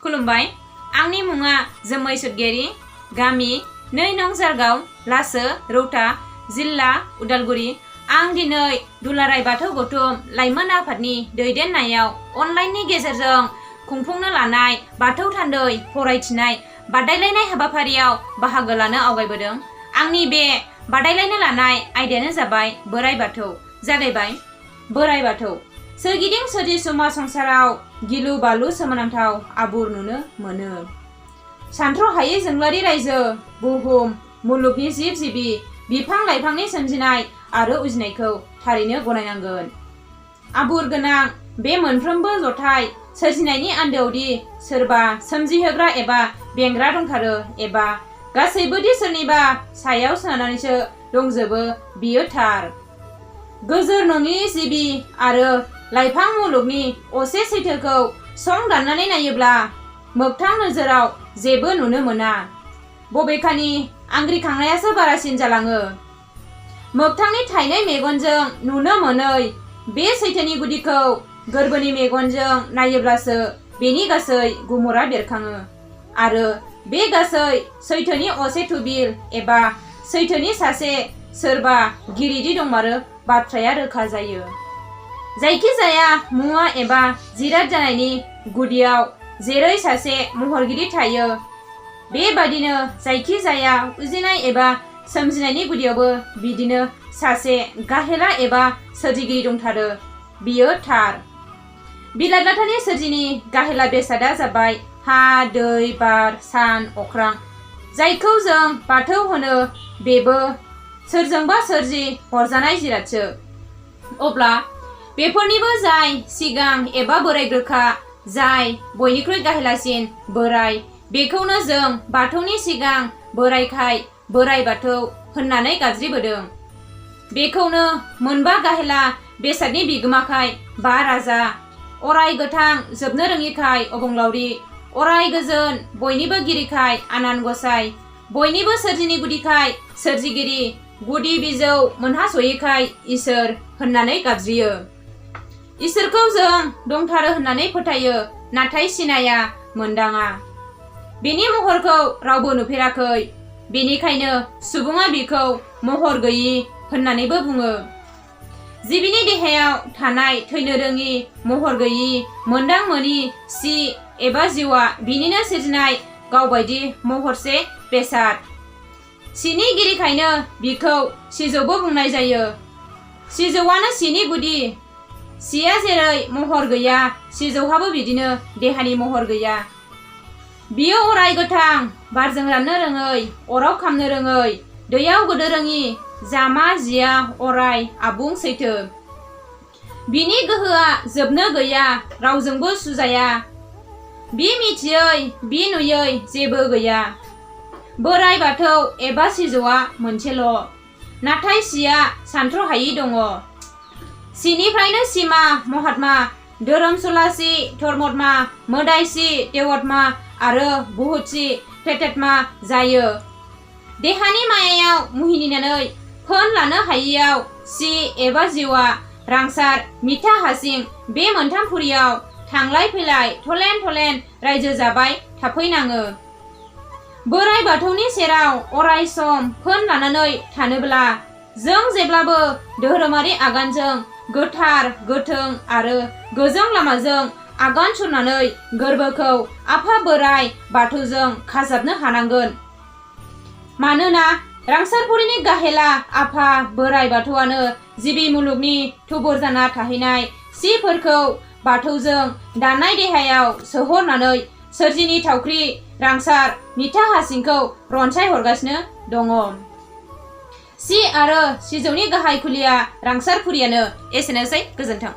खुलुमबाय। आंनि मुङा जोमै सुतगियारि, गामि 2 नं जारगाव, लासो, रौता, जिल्ला उदालगुरि। आं दिनै दुलाराय बाथौ गौथुम लाइमोन आफादनि दैदेननायाव अनलाइननि गेजेरजों खुंफुंनो लानाय बाथौ थान्दै फरायथिनाय बादायलायनाय हाबाफारियाव बाहागो लानो आवगायबोदों। आंनि बे बादायलायनो लानाय आयदायानो जाबाय बोराइ बाथौ। जागायबाय। बोराइ बाथौ। सोरगिदिं सोरजिसुमा संसाराव गिलु बालु सोमोनांथाव आबुर नुनो मोनो। सानथ्र'हायै जोंलारि रायजो बुहुम मुलुगनि जिब जिबि बिफां लाइफांनि सोमजिनाय आरो उजिनायखौ थारैनो गनायनांगोन। आबुर गोनां बे मोनफ्रोमबो जथाय सोरजिनायनि आन्दोआवदि सोरबा सोमजिहोग्रा एबा बेंग्रा दंथारो एबा गासैबोदि सोरनिबा सायाव सोनारनानैसो दंजोबो बियो थार। गोजोर नङि जिबि आरो लाइफां मुलुगनि असे सैथोखौ सं दाननानै नायोब्ला मोगथां नोजोराव जेबो नुनो मोना। बबेखानि आंग्रिखांनायासो बारासिन जालाङो। मोगथांनि थाइनै मेगनजों नुनो मोनै बे सैथोनि गुदिखौ गोरबोनि मेगनजों नायोब्लासो बेनि गासै गुमुरा बेरखाङो आरो बे गासै सैथोनि असे थुबिल एबा सैथोनि सासे सोरबा गिरिदि दंमारो बाथ्राया रोखा जायो। जायखिजाया मुवा एबा जिराद जानायनि गुदियाव जेरै सासे महरगिरि थायो, बेबादिनो जायखिजाया उजिनाय एबा सोमजिनायनि गुदियावबो बिदिनो सासे गाहेला एबा सोरजिगिरि दंथारो बियो थार। बिलात लाथानि सोरजिनि गाहेला बेसादा जाबाय हा, दै, बार, सान, अख्रां। जायखौ जों बाथौ होनो बेबो सोरजोंबा सोरजि हरजानाय जिरादसो। अब्ला बेफोरनिबो जाय सिगां एबा बोराइग्रोखा, जाय बयनिख्रुइ गाहेलासिन बोराइ, बेखौनो जों बाथौनि सिगां बोराइखाय बोराइ बाथौ होननानै गाबज्रिबोदों। बेखौनो मोनबा गाहेला बेसादनि बिगोमाखाय बा राजा, अराय गोथां जोबनो रोङिखाय अबंलावरि, अराय गोजोन बयनिबो गिरिखाय आनान गसाइ, बयनिबो सोरजिनि गुदिखाय सोरजिगिरि, गुदि बिजौ मोनहास'यैखाय इसोर होननानै गाबज्रियो। इसोरखौ जों दंथारो होननानै फोथायो, नाथाय सिनाया, मोनदाङा। बेनि महरखौ रावबो नुफेराखै। बेनिखायनो सुबुङा बिखौ महर गैयि होननानैबो बुङो। जिबिनि देहायाव थानाय थैनो रोङि, महर गैयि, मोनदां मोनि सि एबा जिउआ बिनिनो सोरजिनाय गावबायदि महरसे बेसाद। सिनि गिरिखायनो बिखौ सिजौबो बुंनाय जायो। सिजौआनो सिनि गुदि। सिया जेरै महर गैया, सिजौहाबो बिदिनो देहानि महर गैया। बियो अराय गोथां, बारजों राननो रोङै, अराव खामनो रोङै, दैयाव गोदो रोङि, जामा जिया अराय आबुं सैथो। बिनि गोहोआ जोबनो गैया, रावजोंबो सुजाया। बि मिथियै, बि नुयै जेबो गैया। बोराइ बाथौ एबा सिजौआ मोनसेल', नाथाय सिया सानथ्र'हायि दङ। सिनिफ्रायनो सिमा महात्मा, धोरोमसुलासि धर्मत्मा, मोदायसि देवत्मा आरो बुहुतसि प्रेतत्मा जायो। देहानि मायायाव मुहिनानै फोन लानो हायियाव सि एबा जिउआ रांसार मिथा हासिं बे मोनथाम फुरियाव थांलाय फैलाय थलेन थलेन रायजो जाबाय थाफैनाङो। बोराइ बाथौनि सेराव अराय सम फोन लानानै थानोब्ला जों जेब्लाबो धोरोमारि आगानजों गोथार, गोथों आरो गोजों लामाजों आगान सुरनानै गोरबोखौ आफा बोराइ बाथौजों खाजाबनो हानांगोन। मानोना रांसारपुरिनि गाहेला आफा बोराइ बाथौआनो जिबि मुलुगनि थुबुर जाना थाहैनाय सिफोरखौ बाथौजों दानाय देहायाव सोहरनानै सोरजिनि थावख्रि रांसार मिथा हासिंखौ रनसाय हरगासिनो दङ। सि आरो सिजौनि गाहाय खुलिया रांसारपुरियानो। एसेनोसै, गोजोन्थों।